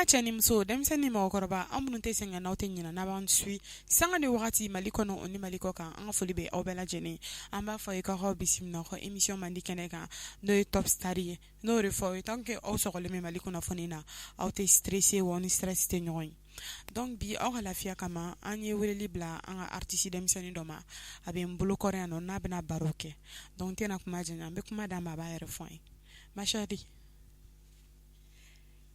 Cɛ ni muso, denmisɛnnin ni mɔgɔkɔrɔba, an minnu tɛ sɛgɛn, n'aw tɛ ɲinɛ, n'a b'an suit sanga ni wagati Mali kɔnɔ o ni Mali kɔ kan, an ka foli bɛ aw bɛɛ lajɛlen. An b'a fɔ ye k'aw bisimila aw ka émission mandi kɛnɛ kan, n'o ye Top Star ye. N'o de fɔ aw ye, tant que aw sɔgɔlen bɛ Mali kunnafoni na, aw tɛ stressé wa aw ni stress tɛ ɲɔgɔn ye. Donc bi, aw ka lafiya kama, an ye weleli bila an ka artiste denmisɛnnin dɔ ma. A bɛ n bolo kɔrɔ yan nɔ, n'a bɛna baro kɛ. Donc n tɛna kuma janya, n bɛ kuma d'a ma, a b'a yɛrɛ fɔ an ye. Ma chérie.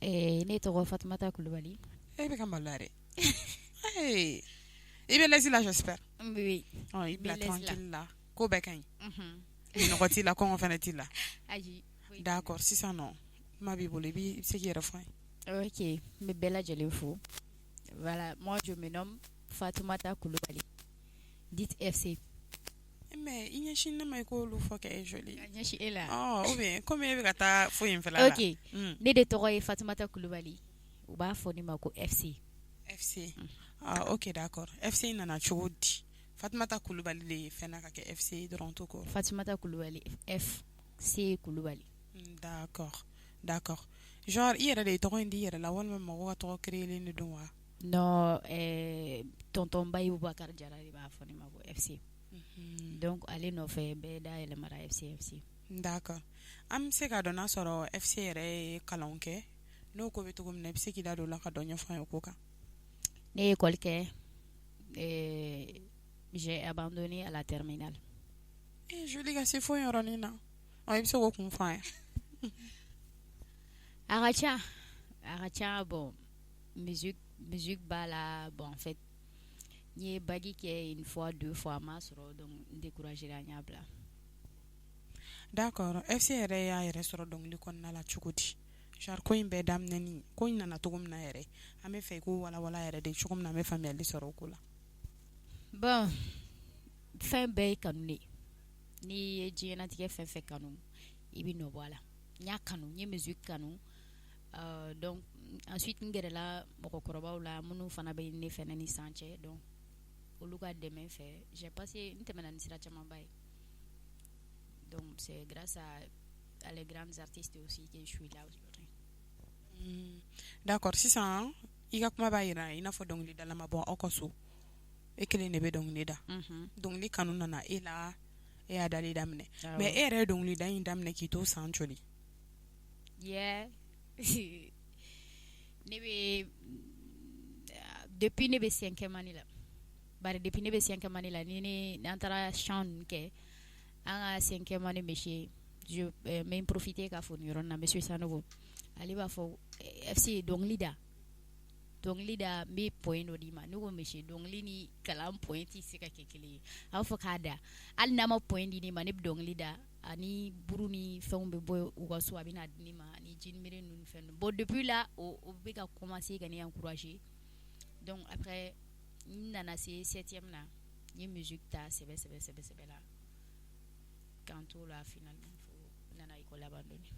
Ne tɔgɔ Fatumata Kulubali. E bɛ ka maloya dɛ. I bɛ l'aise la, j'espère. Oui. Ɔ, i bila tranquille la, ko bɛɛ ka ɲi. Nɔgɔ t'i la, kɔngɔ fana t'i la. Ayi. D'accord, sisan nɔ, kuma b'i bolo, i bɛ se k'i yɛrɛ fɔ an ye. Ok, n bɛ bɛɛ lajɛlen fo. Voilà, moi je me nomme Fatoumata Kulubali, dite FC. Mais i ɲɛsin ne ma, i k'olu fɔ kɛ, jolie. Ka ɲɛsin e la. Ɔ, ou bien komi e bɛ ka taa fo yen fɛla la. Ok, ne de tɔgɔ ye Fatumata Kulubali, u b'a fɔ ne ma ko FC. FC, ah ok, d'accord. FC nana cogo di? Fatumata Kulubali de ye fɛn na ka kɛ FC dɔrɔn tout court? Fatumata Kulubali, F C Kulubali. D'accord. Genre i yɛrɛ de ye tɔgɔ in di i yɛrɛ la, walima mɔgɔw ka tɔgɔ créer de don wa? Non, tonton Bayi Boubacar Jara de b'a fɔ ne ma ko FC. Donc ale nɔfɛ, bɛɛ da yɛlɛmara FC FC. D'accord. An bɛ se k'a dɔn n'a sɔrɔ FC yɛrɛ ye kalan kɛ, n'o ko bɛ cogo min na, i bɛ se k'i da don o la ka dɔ ɲɛfɔ an ye o ko kan? Ne ye école kɛ, j'ai abandonné à la terminale. Eh jolie, ka se fo yɔrɔnin na. Ɔ, i bɛ se k'o kun fɔ an ye? A ka ca, a ka ca. Bon, musique b'a la. Bon, en fait, n ye bac kɛ une fois, deux fois, a ma sɔrɔ, donc n découragé ra, n y'a bila. D'accord. FC yɛrɛ y'a yɛrɛ sɔrɔ dɔnkili kɔnɔna la cogo di? Genre ko in bɛɛ daminɛni, ko in nana cogo min na yɛrɛ, an bɛ fɛ i k'o walawala yɛrɛ de cogo min na, an bɛ faamuyali sɔrɔ o ko la. Bon, fɛn bɛɛ ye kanu de ye. N'i ye diɲɛlatigɛ fɛn fɛn kanu, i bɛ nɔ bɔ a la. N y'a kanu, n ye musique kanu, donc ensuite n gɛrɛla mɔgɔkɔrɔbaw la minnu fana bɛ ne fɛnɛ ni san cɛ. Donc olu ka dɛmɛ fɛ, j'ai passé, n tɛmɛna ni sira camanba ye. Donc c'est grâce à les grands artistes aussi que je suis là aujourd'hui. D'accord. Sisan i ka kuma b'a jira i n'a fɔ dɔnkilidala ma bɔ aw ka so, e kelen de bɛ dɔnkili da. Dɔnkili kanu nana e la, e y'a dali daminɛ. Mais e yɛrɛ ye dɔnkilida in daminɛ k'i to san joli? Yeah. Ne bɛ depuis ne bɛ cinquième année la. Bari depuis ne bɛ cinquième année la, ni ne n'an taara chant ninnu kɛ, an ka cinquième année monsieur, je n bɛ profiter k'a fɔ nin yɔrɔ in na, monsieur Sanogo, ale b'a fɔ: "FC, dɔnkili da, dɔnkili da, n bɛ point dɔ d'i ma." Ne ko: "Monsieur, dɔnkili ni kalan point tɛ se ka kɛ kelen ye." A b'a fɔ k'a da, hali n'a ma point di ne ma, ne bɛ dɔnkili da. Ani buru ni fɛnw bɛ bɔ u ka so, a bɛ na di ne ma, ani jinimere ninnu ni fɛn ninnu. Bon, depuis là, o bɛ ka commencer ka ne encourager. Donc après, n nana se septième na, n ye musique ta sɛbɛ sɛbɛ sɛbɛ sɛbɛ la k'an t'o la, finalement fo n nana école abandonner.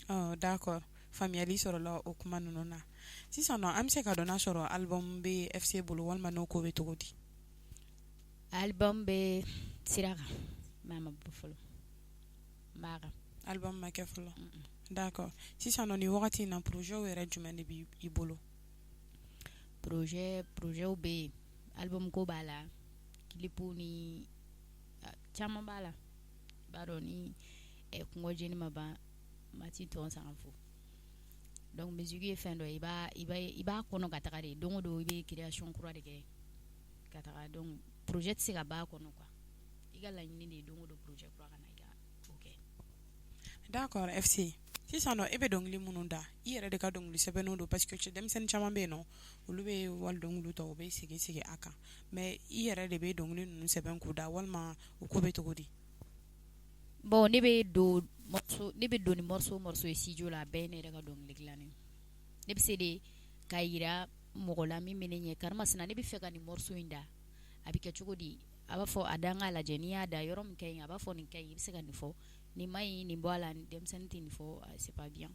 Ɔ d'accord, faamuyali sɔrɔla o kuma ninnu na. Sisan nɔ, an bɛ se ka dɔn n'a sɔrɔ album bɛ FC bolo, walima n'o ko bɛ cogo di? Album bɛ sira kan, mais a ma bɔ fɔlɔ, n b'a kan. Album ma kɛ fɔlɔ, d'accord. Sisan nɔ, nin wagati in na, projet yɛrɛ jumɛn de b'i bolo? Projet bɛ yen, album ko b'a la, clip ni caman b'a la. I b'a dɔn ni kungo jeni ma ban, ma ti tɔn san fo. Donc musique ye fɛn dɔ ye, i b'a kɔnɔ ka taga de. Don o don, i bɛ création kura de kɛ ka taga. Donc projet tɛ se ka ban a kɔnɔ quoi. I ka laɲini de ye don o don projet kura ka na, i ka o kɛ. D'accord. FC, sisan nɔ, e bɛ dɔnkili minnu da, i yɛrɛ de ka dɔnkili sɛbɛnnenw don? Parce que cɛ denmisɛnnin caman bɛ yen nɔ, olu bɛ wali dɔnkili ta, u bɛ sigi sigi a kan. Mais i yɛrɛ de bɛ dɔnkili ninnu sɛbɛn k'u da, walima o ko bɛ cogo di? Bon, ne bɛ don morceau, ne bɛ don ni morceau ye studio la, a bɛɛ ye ne yɛrɛ ka dɔnkili dilannen. Ne bɛ se de k'a yira mɔgɔ la min bɛ ne ɲɛ: "Karimasina, ne bɛ fɛ ka nin morceau in da, a bɛ kɛ cogo di?" A b'a fɔ: "A da, n k'a lajɛ." N'i y'a da, yɔrɔ min ka ɲi, a b'a fɔ: "Nin ka ɲi, i bɛ se ka nin fɔ, nin ma ɲi, nin bɔ a la, denmisɛnnin tɛ nin fɔ, c'est pas bien."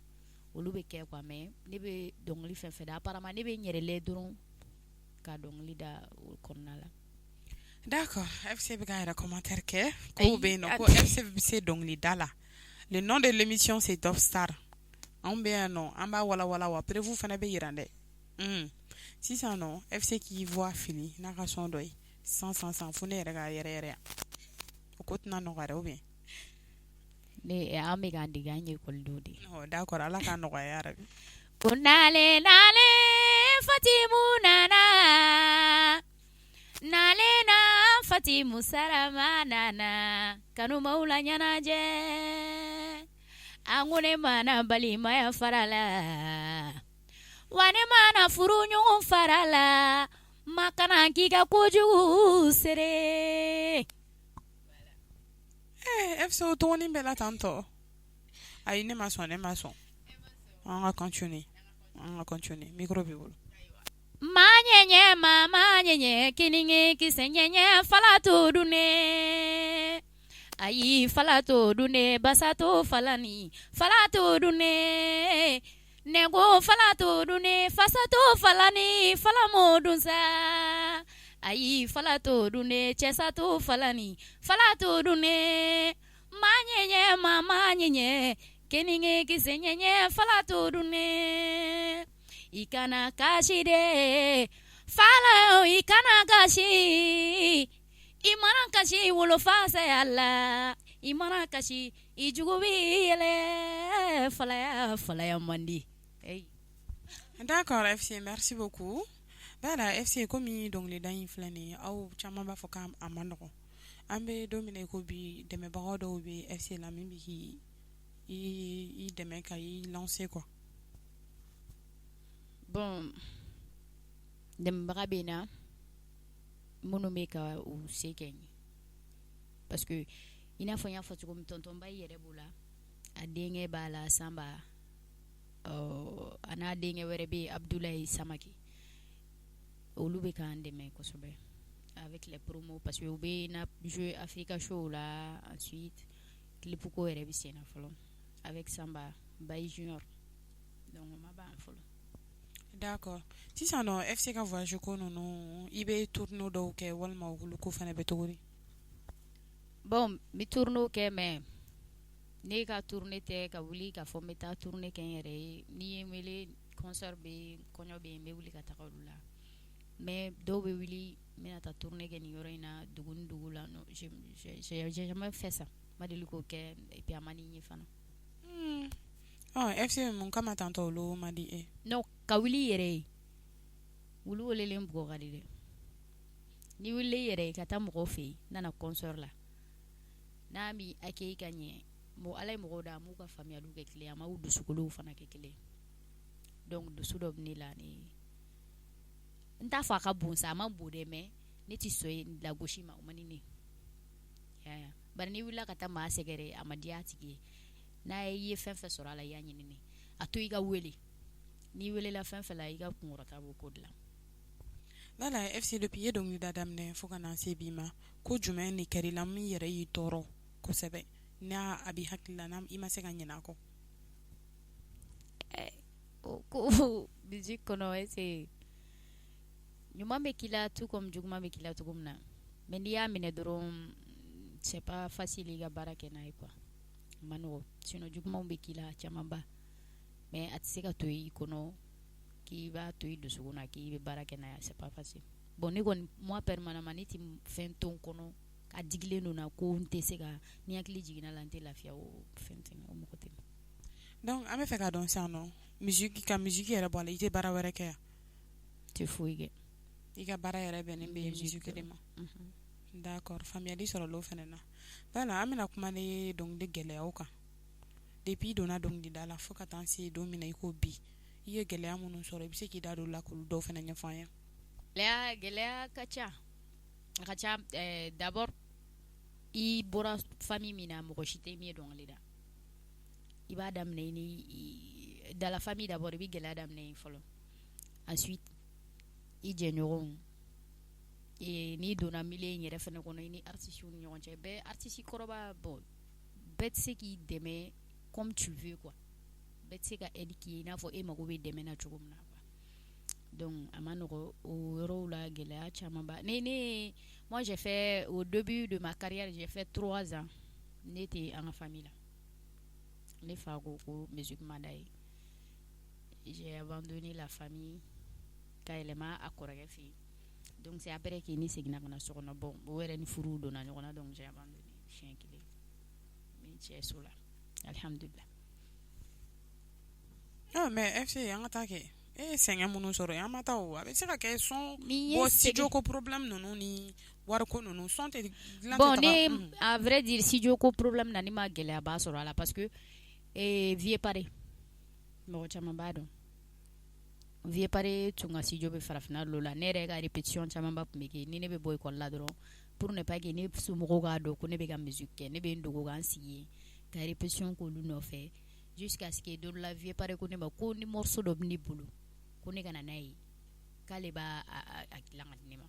Olu bɛ kɛ quoi. Mais ne bɛ dɔnkili fɛn fɛn da, apparemment ne bɛ n yɛrɛ lɛ dɔrɔn ka dɔnkili da o kɔnɔna la. D'accord. FC bɛ k'a yɛrɛ commentaire kɛ kow bɛ yen nɔ, ko FC bɛ se dɔnkilida la. Le nom de l'émission, c'est Top Star. Anw bɛ yan nɔ, an b'a walawala wa preuve fana bɛ yira dɛ. Sisan nɔ, FC k'i voix fili n'a ka son dɔ ye san san san fo ne yɛrɛ k'a yɛrɛ yɛrɛ yan. O ko tɛna nɔgɔya dɛ, ou bien? Ne an bɛ k'an dege, an ye ekɔlidenw de ye. Ɔ d'accord, Ala k'a nɔgɔya yarabi. Ko nale nale Fatimu nana, nale na Fatimu Sarama nana, kanubaw la ɲɛnajɛ. An ko ne mana balimaya fara la, wa ne mana furu ɲɔgɔn fara la, ma kana k'i ka kojugu seere. FC o tɔgɔnin bɛɛ la tan tɔ. Ayi, ne ma sɔn, ne ma sɔn. An ka continuer, an ka continuer, micro b'i bolo. Maa ɲɛɲɛ maa maa ɲɛɲɛ kininge kisɛ ɲɛɲɛ fala to dunne. Ayi fala to dunne, basa to falani, fala to dunne. Ne ko fala to dunne, fasa to falani, fala mo dun sa. Ayi fala to dunne, cɛsa to falani, fala to dunne. Maa ɲɛɲɛ maa maa ɲɛɲɛ keninge kisɛ ɲɛɲɛ fala to dunne. I kana kasi de, fala i kana kasi. I mana kasi wolofa saya la, i mana kasi i jugu b'i yɛlɛ, falaya falaya man di. D'accord FC, merci beaucoup. Voilà FC, komi dɔnkilida in filɛ nin ye, aw caman b'a fɔ k'a ma nɔgɔn. An bɛ don min na i ko bi, dɛmɛbagaw dɔw bɛ FC la min bɛ k'i i dɛmɛ ka i lancer quoi. Bon, dɛmɛbaga bɛ n na minnu bɛ ka u se kɛ n ye, parce que i n'a fɔ n y'a fɔ cogo min, tonton Bayi yɛrɛ b'o la, a denkɛ b'a la Sanba, a n'a denkɛ wɛrɛ bɛ yen Abudulayi Samake, olu bɛ k'an dɛmɛ kosɛbɛ avec les promos, parce que u bɛ na jouer Africa Show la, ensuite clip ko yɛrɛ bɛ sen na fɔlɔ avec Samba Bayi Junior, donc o ma ban fɔlɔ. D'accord, sisan nɔ FC ka voyage ko ninnu, i bɛ tournée dɔw kɛ walima olu ko fana bɛ cogo di? Bon, n bɛ tournée kɛ, mais ne ka tournée tɛ ka wuli k'a fɔ n bɛ taa tournée kɛ n yɛrɛ ye. N'i ye n wele, concert bɛ yen, kɔɲɔ bɛ yen, n bɛ wuli ka taga olu la, mais dɔw bɛ wuli n bɛna taa tournée kɛ nin yɔrɔ in na, dugu ni dugu la, non, j'ai jamais fait ça, n ma deli k'o kɛ, et puis a man di n ye fana. Ɔ FC, mun kama tantɔ olu man di e? Non, ka wuli i yɛrɛ ye, wulu welelen bugɔ ka di dɛ. N'i wulila i yɛrɛ ye ka taa mɔgɔw fɛ yen, nana concert la, n'a m'i accueilli ka ɲɛ, bon, Ala ye mɔgɔw da, a m'u ka faamuyaliw kɛ kelen ye, a m'u dusukolow fana kɛ kelen ye, donc dusu dɔ bɛ ne la, ni n t'a fɔ a ka bon sa, a ma bon dɛ, mais ne tɛ sɔn lagosi ma, o man di ne ye. Bari n'i wulila ka taa maa sɛgɛrɛ, a ma diya a tigi ye, n'a ye i ye fɛn fɛn sɔrɔ a la, i y'a ɲini ne a to i ka wele, n'i welela fɛn fɛn la, i ka kunkɔrɔta b'o ko dilan. Voilà FC, depuis i ye dɔnkilida daminɛ fo ka na se bi ma, ko jumɛn de kɛra i la min yɛrɛ y'i tɔɔrɔ kosɛbɛ, n'a a b'i hakili la, i ma se ka ɲinɛ a kɔ? O ko musique kɔnɔ, est-ce que ɲuman bɛ k'i la tout comme juguman bɛ k'i la cogo min na, mais n'i y'a minɛ dɔrɔn, c'est pas facile i ka baara kɛ n'a ye quoi, a ma nɔgɔn, sinon jugumanw bɛ k'i la camanba, mais a tɛ se ka to i kɔnɔ k'i b'a to i dusukun na k'i bɛ baara kɛ n'a ye, c'est pas facile. Bon, ne kɔni, moi permanemment, ne tɛ fɛn to n kɔnɔ a digilen don na ko n tɛ se ka, ni hakili jiginna la, n tɛ lafiya, o fɛn tɛ, o mɔgɔ tɛ. Donc an bɛ fɛ ka dɔn sisan nɔ, musique ka musique yɛrɛ bɔ a la, i tɛ baara wɛrɛ kɛ yan? Tɛ foyi kɛ. I ka baara yɛrɛ bɛnnen bɛ musique de ma. D'accord, faamuyali sɔrɔla o fana na. Voilà, an bɛna kuma ni dɔnkili gɛlɛyaw kan. Depuis i donna dɔnkilida la fo ka taa se don min na i ko bi, i ye gɛlɛya minnu sɔrɔ, i bɛ se k'i da don o la k'olu dɔw fana ɲɛfɔ an ye? Gɛlɛya, gɛlɛya ka ca, a ka ca. D'abord i bɔra famille min na, mɔgɔ si tɛ min ye dɔnkili da, i b'a daminɛ ni dans la famille d'abord, i bɛ gɛlɛya daminɛ yen fɔlɔ, ensuite i jɛɲɔgɔnw, n'i donna milieu in yɛrɛ fana kɔnɔ, i ni artistes ni ɲɔgɔn cɛ, bɛɛ artiste kɔrɔba, bon, bɛɛ tɛ se k'i dɛmɛ comme tu veux quoi, bɛɛ tɛ se ka aide k'i ye i n'a fɔ e mago bɛ dɛmɛ na cogo min na quoi, donc a ma nɔgɔ o yɔrɔw la, gɛlɛya caman ba. Ne moi, j'ai fait, au début de ma carrière, j'ai fait 3 ans ne tɛ an ka famille la, ne fa ko ko musique man d'a ye. J'ai abandonné la famille ka yɛlɛma a kɔrɔkɛ fɛ yen. Donc c'est après que ne seginna ka na so kɔnɔ. Bon, o yɛrɛ ni furu donna ɲɔgɔn na, donc j'ai abandonné siɲɛ kelen, n bɛ n cɛ so la, alhamdulillah. Ah, mais FC, an ka taa kɛ, e ye sɛgɛn minnu sɔrɔ yen, an ma taa o, a bɛ se ka kɛ son bɔ studio ko problème ninnu ni wariko ninnu, son tɛ dilan. Bon, ne, à vrai dire, studio ko problème na, ne ma gɛlɛyaba sɔrɔ a la parce que Vieux Pare, mɔgɔ caman b'a dɔn, Vieux Pare tun ka studio bɛ Farafinna lo la. Ne yɛrɛ ka répétition camanba tun bɛ kɛ ni ne bɛ bɔ école la dɔrɔn, pour ne pas que ne somɔgɔw k'a dɔn ko ne bɛ ka musique kɛ, ne bɛ n dogo ka n sigi yen ka répétition k'olu nɔfɛ, jusqu'à ce que don dɔ la, Vieux Pare ko ne ma ko ni morceau dɔ bɛ ne bolo, ko ne ka na n'a ye, k'ale b'a a dilan ka di ne ma.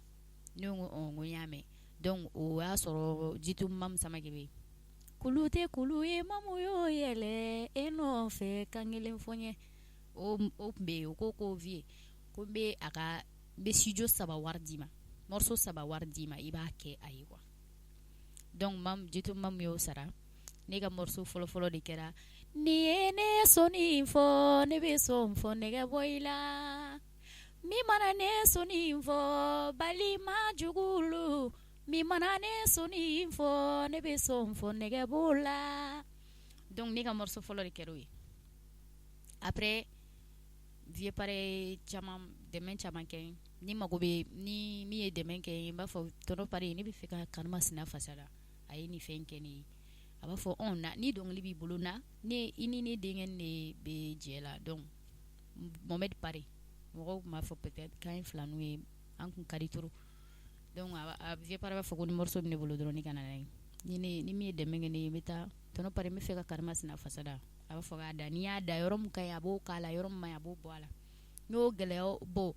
Ne ko ɔ, n ko n y'a mɛn. Donc o y'a sɔrɔ Jitu Mamu Samake bɛ yen. Kulu tɛ kulu ye, mamu y'o yɛlɛ e nɔfɛ kan kelen fɔ n ye. O tun bɛ yen. O ko Vieux, ko n bɛ a ka, n bɛ studio saba wari d'i ma, morceau saba wari d'i ma, i b'a kɛ a ye quoi. Donc Mamu, Jitu Mamu y'o sara. Ne ka morceau fɔlɔfɔlɔ de kɛra ni ye ne sɔnni fɔ, ne bɛ sɔn fɔ nɛgɛ bɔ i la, min mana ne sɔnni fɔ, balima jugulu, min mana ne sɔnni fɔ, ne bɛ sɔn fɔ nɛgɛ b'o la. Donc ne ka morceau fɔlɔ de kɛra o ye. Après, Vieux Pare caman dɛmɛ caman kɛ. Ni mago bɛ ni min ye dɛmɛ kɛ, n b'a fɔ tonton Pare, ne bɛ fɛ ka Karimasina fasa da, a ye nin fɛn kɛ ne ye. A b'a fɔ ɔ, na, ni dɔnkili b'i bolo, na. Ne i ni ne denkɛ de bɛ jɛ la. Donc Mohamed Pare, mɔgɔw tun b'a fɔ peut-être k'an ye filaninw ye, an kun ka di trop. Donc a Vieux Pare b'a fɔ ko ni morceau bɛ ne bolo dɔrɔn, ne ka na n'a ye. Ni ne ni min ye dɛmɛ kɛ ne ye, n bɛ taa, tonton Pare, n bɛ fɛ ka Karimasina fasa da. A b'a fɔ k'a da, n'i y'a da, yɔrɔ min ka ɲi, a b'o k'a la, yɔrɔ min man ɲi, a b'o bɔ a la. N y'o gɛlɛya. Bon,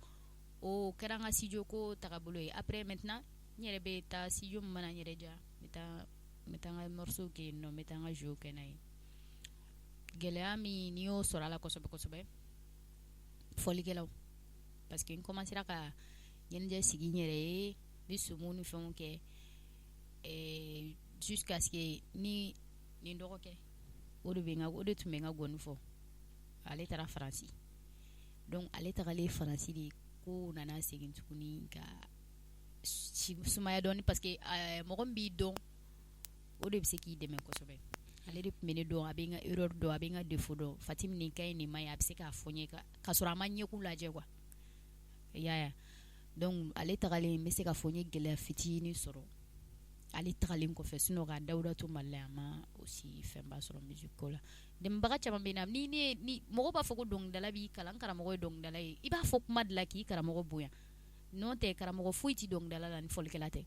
o kɛra n ka studio ko tagabolo ye. Après maintenant, n yɛrɛ bɛ taa studio min mana n yɛrɛ diya, n bɛ taa n ka morceau kɛ yen nɔ, n bɛ taa n ka jeu kɛ n'a ye. Gɛlɛya min n'i y'o sɔrɔ a la kosɛbɛ kosɛbɛ, fɔlikɛlaw, parce que n commencera ka ɲɛnajɛ sigi n yɛrɛ ye, n bɛ somo ni fɛnw kɛ jusqu'à ce que ni nin dɔgɔkɛ, o de bɛ n ka, o de tun bɛ n ka gɔni fɔ, ale taara Faransi. Donc ale tagalen Faransi de, ko nana segin tuguni ka sumaya dɔɔni, parce que mɔgɔ min b'i dɔn, o de bɛ se k'i dɛmɛ kosɛbɛ. Ale de tun bɛ ne dɔn, a bɛ n ka erreur dɔn, a bɛ n ka défaut dɔn. Fatim, nin ka ɲi, nin man ɲi, a bɛ se k'a fɔ n ye ka sɔrɔ a ma ɲɛkun lajɛ quoi, i y'a ye. Donc ale tagalen, n bɛ se k'a fɔ n ye gɛlɛya fitinin sɔrɔ ale tagalen kɔfɛ. Sinon ka Dawuda to Mali la yan, a ma aussi fɛnba sɔrɔ musique ko la. Dɛmɛbaga caman bɛ na ni ne ni mɔgɔ b'a fɔ ko dɔnkilidala b'i kalan, n karamɔgɔ ye dɔnkilidala ye, i b'a fɔ kuma de la k'i karamɔgɔ bonya. N'o tɛ, karamɔgɔ foyi tɛ dɔnkilidala la ni fɔlikɛla tɛ.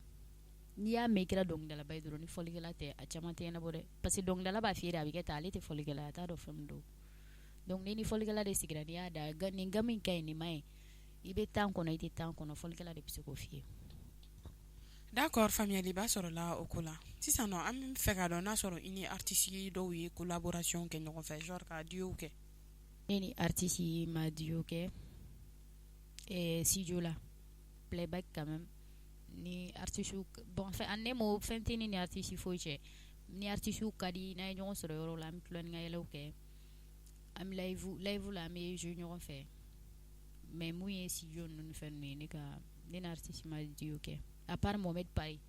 N'i y'a mɛn i kɛra dɔnkilidalaba ye dɔrɔn, ni fɔlikɛla tɛ, a caman tɛ ɲɛnabɔ dɛ, parce que dɔnkilidala b'a f'i ye de, a bɛ kɛ tan, ale tɛ fɔlikɛla ye, a t'a dɔn fɛn min don. Donc ni fɔlikɛla de sigira, n'i y'a da, nin gamme in ka ɲi, nin man ɲi, i bɛ temps kɔnɔ, i tɛ temps kɔnɔ, fɔlikɛla de bɛ se k'o f'i ye. D'accord, faamuyaliba sɔrɔla o ko la. Sisan nɔ, an bɛ fɛ k'a dɔn n'a sɔrɔ i ni artiste dɔw ye collaboration kɛ ɲɔgɔn fɛ, genre ka duo kɛ. Ne ni artiste ma duo kɛ studio la, playback quand même ni artiste. Bon, enfin ne m'o fɛn tɛ ne ni artiste foyi cɛ. Ni artiste ka di, n'an ye ɲɔgɔn sɔrɔ yɔrɔ la, an bɛ tulon ni ka yɛlɛw kɛ, an bɛ live la, an bɛ jouer ɲɔgɔn fɛ. Mais mun ye studio ninnu ni fɛn ninnu ye, ne ka, ne ni artiste ma duo kɛ, à part Mohamed Pare.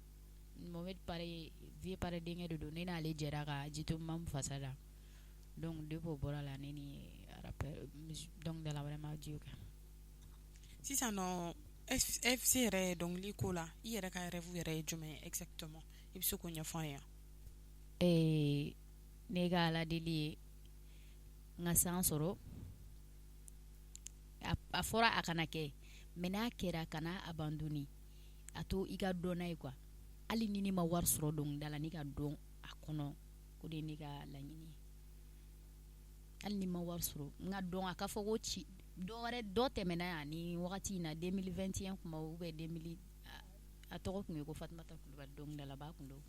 Mohamed Pare, Vieux Pare denkɛ de don, ne n'ale jɛra ka Jito Mamu fasa da. Donc depuis o bɔra la, ne ni rappeur, dɔnkilidala wɛrɛ ma duo kɛ. Sisan nɔ, FC yɛrɛ, dɔnkili ko la, i yɛrɛ ka rêve yɛrɛ ye jumɛn ye exactement? I bɛ se k'o ɲɛfɔ an ye? Ne ka Ala deli ye n ka san sɔrɔ. A fɔra a kana kɛ, mais n'a kɛra, kana abandonner, a to i ka dɔn n'a ye quoi. Hali ni ne ma wari sɔrɔ dɔnkilida la, ne ka dɔn a kɔnɔ, o de ye ne ka laɲini ye. Hali ni ma wari sɔrɔ, n ka dɔn, a ka fɔ ko ci dɔ wɛrɛ dɔ tɛmɛna yan ni wagati in na, 2021 kuma ou bien 2000, a tɔgɔ tun ye ko Fatumata Kulubali, dɔnkilidalaba tun don.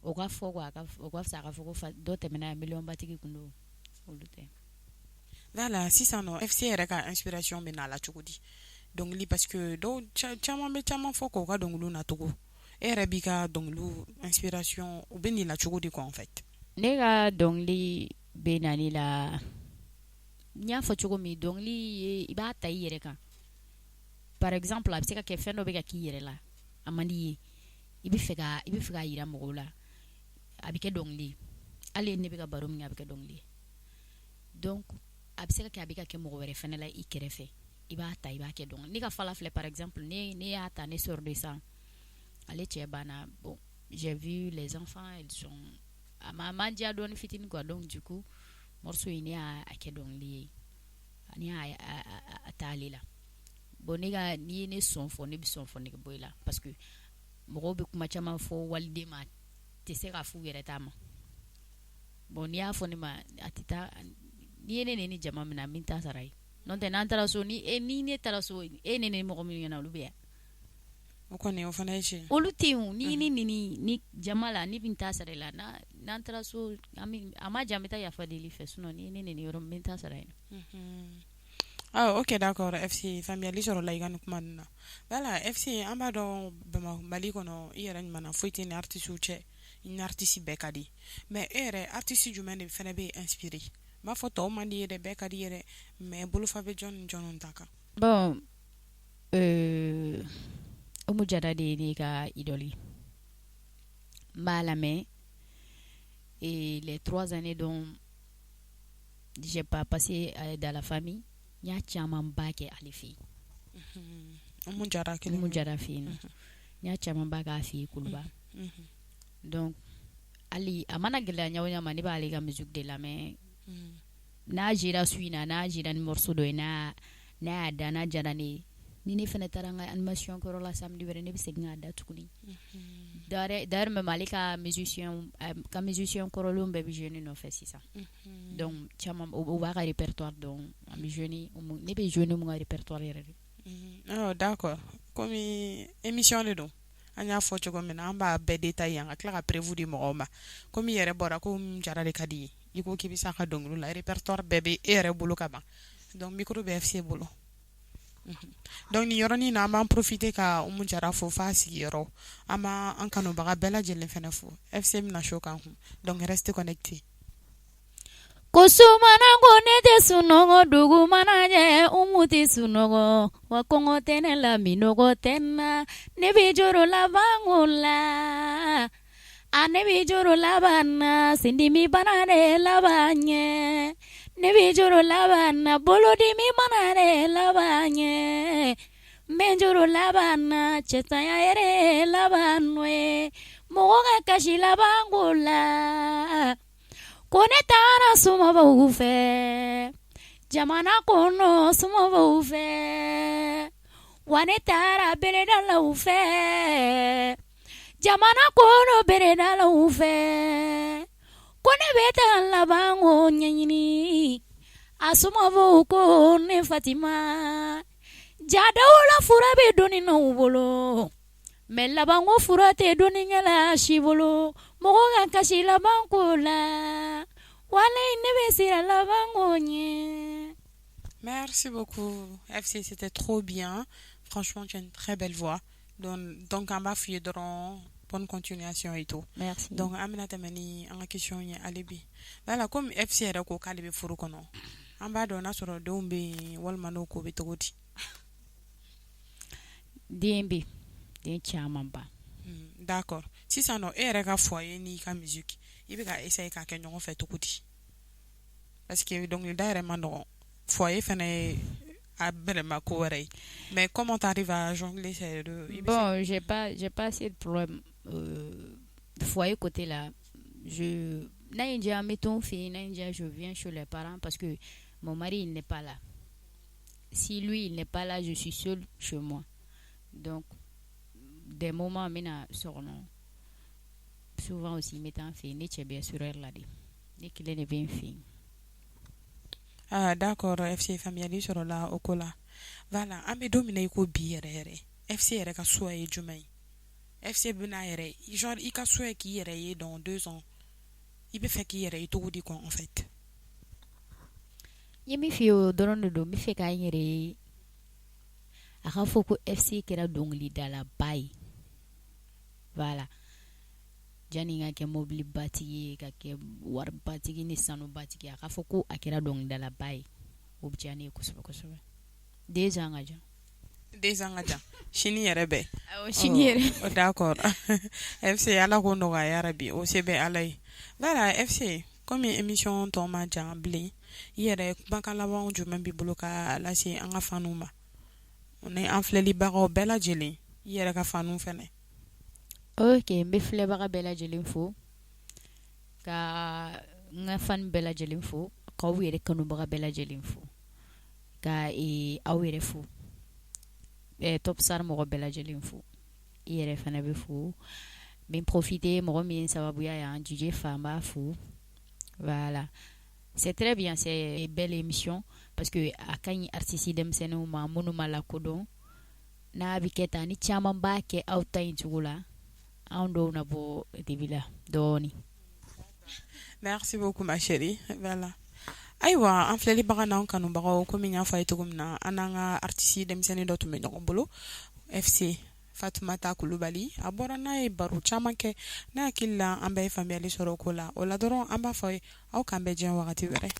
O ka fɔ quoi, o ka fisa a ka fɔ ko dɔ tɛmɛna yan, miliyɔnbatigi tun don, olu tɛ. Voilà, sisan nɔ, FC yɛrɛ ka inspiration bɛ na la cogo di dɔnkili? Parce que dɔw caman bɛ caman fɔ k'o ka dɔnkiliw nacogo, e yɛrɛ b'i ka dɔnkiliw inspiration u bɛ nin la cogo di quoi, en fait? Ne ka dɔnkili bɛ na ne la N y'a fɔ cogo min, dɔnkili ye, i b'a ta i yɛrɛ kan. Par exemple, a bɛ se ka kɛ fɛn dɔ bɛ ka k'i yɛrɛ la, a man di i ye, i bɛ fɛ k'a yira mɔgɔw la, a bɛ kɛ dɔnkili ye. Hali ne bɛ ka baro min kɛ, a bɛ kɛ dɔnkili ye. Donc a bɛ se ka kɛ a bɛ ka kɛ mɔgɔ wɛrɛ fana la i kɛrɛfɛ, i b'a ta, i b'a kɛ dɔnkili. Ne ka fala filɛ, par exemple, ne y'a ta, ne sœur de sang, ale cɛ banna. Bon, j'ai vu les enfants, ils sont, a ma man diya dɔɔni fitinin quoi. Donc du coup, morceau in, ne y'a kɛ dɔnkili ye, ne y'a a ta ale la. Bon, ne ka, n'i ye ne sɔn fɔ, ne bɛ sɔn fɔ nege bɔ i la, parce que mɔgɔw bɛ kuma caman fɔ waliden ma, tɛ se k'a f'u yɛrɛ ta ma. Bon, n'i y'a fɔ ne ma, a tɛ taa. N'i ye ne ni jama min na, n bɛ taa sara ye. N'o tɛ, n'an taara so, ni e ni ne taara so, e ne ni mɔgɔ min ɲɛna, olu bɛ yan. O kɔni, o fana ye tiɲɛ. Olu tɛ yen. Ni ni jama la, ne bɛ taa sara i la. N'an taara so, a ma jan, n bɛ taa yafa deli fɛ. Sinon ni ne ni yɔrɔ min, n bɛ taa sara yen. Ah, ok, d'accord. FC, faamuyali sɔrɔla i ka nin kuma ninnu na. Voilà, FC, an b'a dɔn Bamakɔ, Mali kɔnɔ, i yɛrɛ ɲuman na, foyi tɛ ni artiste cɛ, i ni artiste bɛɛ ka di. Mais e yɛrɛ, artiste jumɛn de fana bɛ inspiré? N b'a fɔ tɔw man di ye dɛ, bɛɛ ka di ye dɛ, mais bolofa bɛ jɔn ni jɔnw ta kan? Bon, Umu Jara de ye ne ka idole ye. N b'a lamɛn et les 3 années dont j'ai pas passé dans la famille, n y'a camanba kɛ ale fɛ yen. Umu Jara kelen. Umu Jara fɛ yen nɔ, n y'a camanba k'a fɛ yen Kuluba. Donc hali a mana gɛlɛya ɲɛ o ɲɛ ma, ne b'ale ka musique de lamɛn. N'a jera su in na, n'a jera ni morceau dɔ ye, n'a y'a da, n'a diyara ne ye, ni ne fana taara n ka animation kɛyɔrɔ la samedi wɛrɛ, ne bɛ segin k'a da tuguni. D'ailleurs même, ale ka musicien kɔrɔlenw bɛɛ bɛ jouer ne nɔfɛ sisan. Donc caman u b'a ka répertoire dɔn, an bɛ jouer ni, ne bɛ jouer ni mun ka répertoire yɛrɛ de. Oh, d'accord. Komi émission de don, an y'a fɔ cogo min na, an b'a bɛɛ détailler yan ka tila ka preuve di mɔgɔw ma. Komi i yɛrɛ bɔra ko Jara de ka di ye, i ko k'i bɛ s'a ka dɔnkili la, répertoire bɛɛ bɛ e yɛrɛ bolo ka ban. Donc micro bɛ FC bolo. Donc nin yɔrɔnin na, an b'an profiter ka Umu Jara fo f'a sigiyɔrɔ. An b'an kanubaga bɛɛ lajɛlen fana fo. FC bɛna show k'an kun, donc restez connectés. Ko sumana ko ne tɛ sunɔgɔ, dugu mana jɛ, Umu tɛ sunɔgɔ wa, kɔngɔ tɛ ne la, minɔgɔ tɛ n na, ne bɛ joro labanko la, a ne bɛ joro laban na, sindimi bana de laban ɲɛ, ne bɛ joro laban na, bolodimi bana de laban ɲɛ, n bɛ joro laban na, cɛtanya yɛrɛ laban nɔ ye, mɔgɔ ka kasi labanko la. Ko ne taara somabaw fɛ jamana kɔnɔ, somabaw fɛ wa, ne taara beredalaw fɛ jamana kɔnɔ, beredalaw fɛ. Ko ne bɛ taa labanko ɲɛɲini, a somabaw ko ne Fatima jadaw la, fura bɛ dɔnni n'aw bolo, mais labanko fura tɛ dɔnnikɛla si bolo, mɔgɔ ka kasi labanko la, walayi ne bɛ siran labanko ɲɛ. Merci beaucoup, FC, c'était trop bien. Franchement, tu as une très belle voix. Donc an b'a f'i ye dɔrɔn bonne continuation et tout. Merci. Donc an bɛna tɛmɛ ni an ka question ye hali bi. Voilà, comme FC yɛrɛ ko k'ale bɛ furu kɔnɔ, an b'a dɔn n'a sɔrɔ denw bɛ yen walima n'o ko bɛ cogo di? Den bɛ, den camanba. D'accord. Sisan nɔ, e yɛrɛ ka foyer n'i ka musique, i bɛ ka essayer k'a kɛ ɲɔgɔn fɛ cogo di? Parce que dɔnkilida yɛrɛ man nɔgɔn, foyer fana ye a bɛrɛma ko wɛrɛ ye. Mais comment tu arrives à jongler ces deux? Bon, j'ai pas assez de problème foyer côté là. Je n'a ye n diya, n bɛ to n fɛ yen, n'a ye n diya, je viens chez les parents, parce que mon mari, il n'est pas là. Si lui, il n'est pas là, je suis seule chez moi. Donc des moments, n bɛna so kɔnɔ, souvent aussi n bɛ taa n fɛ yen. Ne cɛ bɛ assureur la de, ne kelen de bɛ n fɛ yen. Ah, d'accord, FC, faamuyali sɔrɔla o ko la. Voilà, an bɛ don min na i ko bi yɛrɛ yɛrɛ, FC yɛrɛ ka souhait ye jumɛn ye? FC bɛna yɛrɛ, genre i ka souhait k'i yɛrɛ ye dans 2 ans, i bɛ fɛ k'i yɛrɛ ye cogo di quoi, en fait? N ye min f'i ye, o dɔrɔn de don. N bɛ fɛ k'an yɛrɛ ye, a ka fɔ ko FC kɛra dɔnkilidalaba ye. Voilà, janni n ka kɛ mobilibatigi ye, ka kɛ waribatigi ni sanubatigi, a ka fɔ ko a kɛra dɔnkilidalaba ye. O bɛ diya ne ye kosɛbɛ kosɛbɛ. 2 ans ka jan. 2 ans ka jan, sini yɛrɛ bɛɛ. Awɔ, sini yɛrɛ. Oh, d'accord, FC, Ala k'o nɔgɔya yarabi, o se bɛ Ala ye. Voilà, FC, komi émission tɔ man jan bilen, i yɛrɛ kumakan laban jumɛn b'i bolo ka lase an ka fanw ma ni an filɛlibagaw bɛɛ lajɛlen, i yɛrɛ ka fanw fɛnɛ? Ok, n bɛ filɛbaga bɛɛ lajɛlen fo, ka n ka fan bɛɛ lajɛlen fo, k'aw yɛrɛ kanubaga bɛɛ lajɛlen fo, ka aw yɛrɛ fo, Top Star mɔgɔ bɛɛ lajɛlen fo, i yɛrɛ fana bɛ fo. N bɛ profiter, mɔgɔ min ye sababuya yan, DJ Fa, n b'a fo. Voilà, c'est très bien, c'est belle émission parce que a ka ɲi artiste denmisɛnninw ma minnu ma lakodɔn. N'a bɛ kɛ tan, ni caman b'a kɛ aw ta in cogo la, anw dɔw na bɔ dibi la dɔɔni. Merci beaucoup, ma chérie. Voilà, ayiwa, an filɛlibaga n'an kanubagaw, komi n y'a fɔ a ye cogo min na, an n'an ka artiste denmisɛnnin dɔ tun bɛ ɲɔgɔn bolo, FC Fatumata Kulubali. A bɔra n'a ye baro caman kɛ, ne hakili la an bɛɛ ye faamuyali sɔrɔ o ko la. O la dɔrɔn, an b'a fɔ ye aw k'an bɛn diɲɛ wagati wɛrɛ.